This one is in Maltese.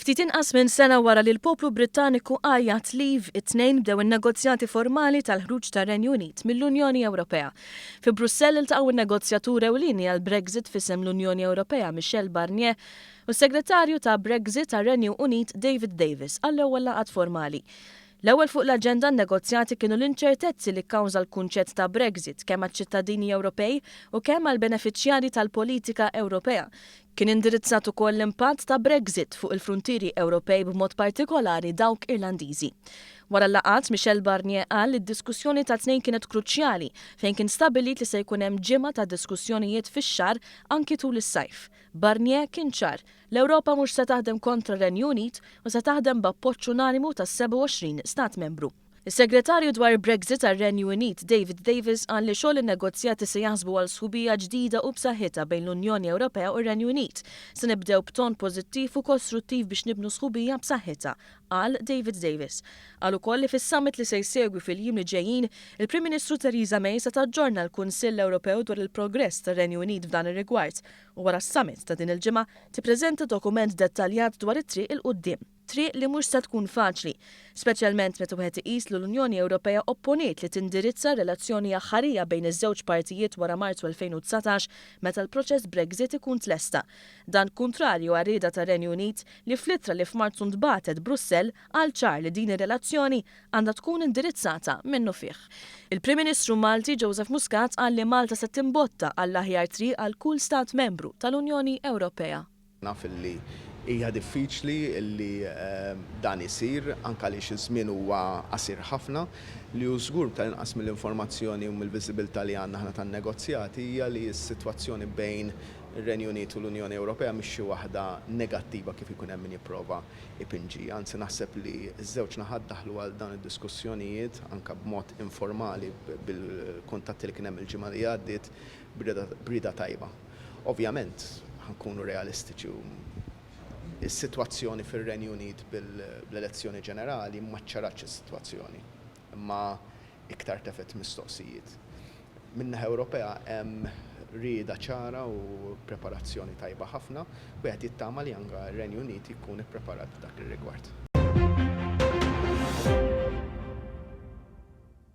Ftit inqas minn sena wara li l-poplu Brittaniku għajjat Leave, it-Tnejn bdew in-negozjati formali tal-ħruġ tar-Renju Unit mill-Unjoni Ewropea. Fi Brussell iltaqgħu n-negozjatur ewlieni għall-Brexit f'isem l-Unjoni Ewropea Michel Barnier u s-Segretarju ta' Brexit għar-Renju Unit David Davis għall-ewwel laqgħat formali. L-ewwel fuq l-aġenda għan-negozjati kienu l-inċertezzi li kkawża l-kunċett ta' Brexit kemm għaċ-ċittadini Ewropej u kemm għall-benefiċjarji tal-politika Ewropea. Kien indirizzat ukoll l-impatt ta' Brexit fuq il-fruntieri Ewropej b'mod partikolari dawk Irlandiżi. Wara l-laqgħat, Michel Barnier qal li d-diskussjoni tat-Tnejn kienet kruċjali fejn kien stabbilit li se jkun hemm ġimgħa ta' diskussjonijiet fix-xahar anki tul is-sajf. Barnier kien ċar L-Ewropa mhux se taħdem kontra r-Renju Unit u se taħdem b'appoġġ unanimu tas-27 stat membru. Is-Segretarju dwar Brexit għar-Renju Unit, David Davis qal li xogħol in-negozjati se jaħsbu għal sħubija ġdida u b'saħħitha bejn l-Unjoni Ewropea u r-Renju Unit. Se nibdew b'ton pożittiv u kostruttiv biex nibnu sħubija b'saħħitha, qal David Davis. Qal ukoll li fis-summit li se jsegwi fil-jiem li ġejjin, il-Prim Ministru Theresa May se taġġorna l-Kunsill Ewropew dwar il-progress tar-Renju Unit f'dan ir-rigward u wara s-summit ta' din il-ġimgħa tippreżenta dokument dettaljat dwar it-triq 'il quddiem. Triq li mhux se tkun faċli, speċjalment meta wieħed iqis li l-Unjoni Ewropea opponiet li tindirizza r-relazzjoni aħħarija bejn iż-żewġ partijiet wara Marzu 2019 meta l-proċess Brexit ikun tlesta. Dan kuntrarju għar-rieda tar-Renju Unit li fl-ittra li f'Marzu ntbagħtet Brussell qal ċar li din ir-relazzjoni għandha tkun indirizzata minnufih. Il-Prim Ministru Malti Joseph Muscat qal li Malta se timbotta għall-aħjar triq għal kull stat membru tal-Unjoni Ewropea. Naf li hija diffiċli li dan isir, anke għaliex iż-żmien huwa qasir ħafna. Li hu żgur, tal-inqas mill-informazzjoni u mill-viżibilità li għandna aħna tan-negozjati, hija li s-sitwazzjoni bejn ir-Renju Unit u l-Unjoni Ewropea mhix xi waħda negattiva kif ikun hemm min jipprova ipinġi. Anzi naħseb li ż-żewġ naħat daħlu għal dawn id-diskussjonijiet anke b'mod informali bil-kuntatti li kien hemm il-ġimgħa li għaddiet b'rieda tajba. Ovvjament, ħa nkunu realistiċi u s-sitwazzjoni fir-Renju Unit bl-elezzjoni ġenerali ma ċċaratx is-sitwazzjoni, imma iktar tefgħet mistoqsijiet. Min-naħa Ewropea hemm rieda ċara u preparazzjoni tajba ħafna, wieħed jittama li anke r-Renju Unit jkun ippreparat f'dak ir-rigward.